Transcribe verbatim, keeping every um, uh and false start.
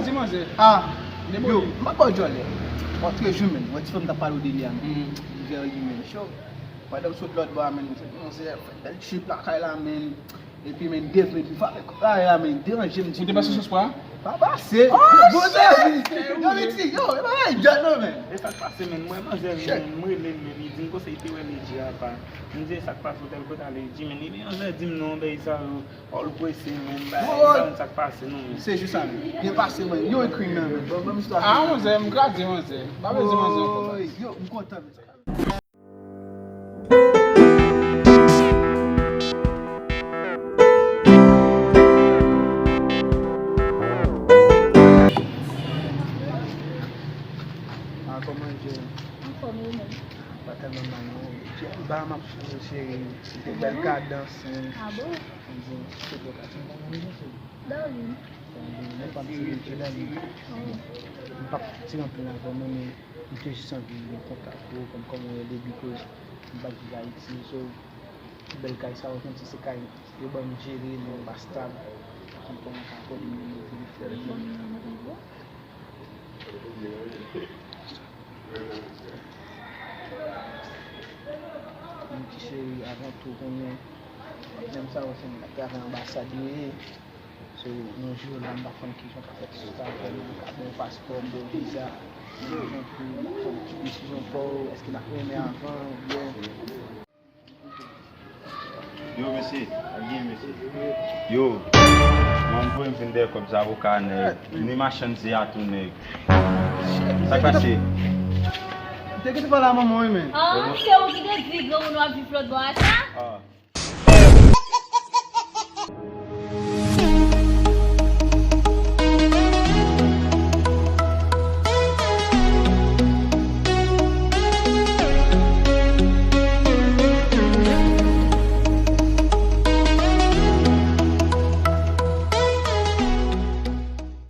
Di manzè. Ah, yo, m ap ba w djòlè. Lòt jou, menn, wè ti frè m t ap pale w de li a, menn. Li vè li, menn, cho. Pandan m sot lòt bò a, menn, manzè fè bèl trip lakay la, menn. Epi, menn, Dave, menn, li frape kòt la, la, menn, deranje m ti. Ou te pase sou spwa? Pa pase. Bon sèvis. Yo, Miti, yo, e pa yon djòl non, menn. E sa k pase, menn? Mwen, manzè, menn, m rele l, menn, li di m konsa li te wè Ledji apa. M di, e sa k pase, ou tèl kote a, Ledji, menn, epi manzè di m non, bèy sa yo. Ò, l prese, menn, bay, sa, sa k pase, non, menn. Se jou sa, menn. Byen pase, menn. Yo ekri, menn, menn. Bon, bon, istwa. Ah, manzè, m kraze, manzè. Pa vle di manzè ankò. Yo, m kontan, menn. Ah, kòman je? Anfòm ou menm? Pa tèlman mal, non. Ba m ap sou cheri. Se te bèl kadans, hein. Ah bon? Mwen di, se te ka ti bon, mwen di, se. Darling. Mwen pa m tire, je darling. M p ap tire anpil avè w, men m te jis anvi gen kontak ou, kòm, kòm ou rele, because m pa t viv Ayiti, so, bèl kay sa, ou santi se kay yo ban m jere, men pa stab. Kòm, kòm ou ka konnen, men nou vin fè l. Yon ti cheri, avan tou, konnen, menm sa, ou se yon travay anbasad, li ye. So, yon jou la, m pa konn kijan w ka fè ti sista avè m, m ka ba w paspò, m ba w viza, men yon jou pou w pran ti desizyon pa w, èske l ap renmen avan, oubyen. Yo, mesye, ap gen, mesye. Yo, mwen voye m vin dèyè kòb zavoka, nèg. Ni machann ze a tou, nèg. Sa k pase? M te gentan pale a manman w, wi, men. Ah, se ou ki te di granmoun w ap viv lòt bò a sa? Ah.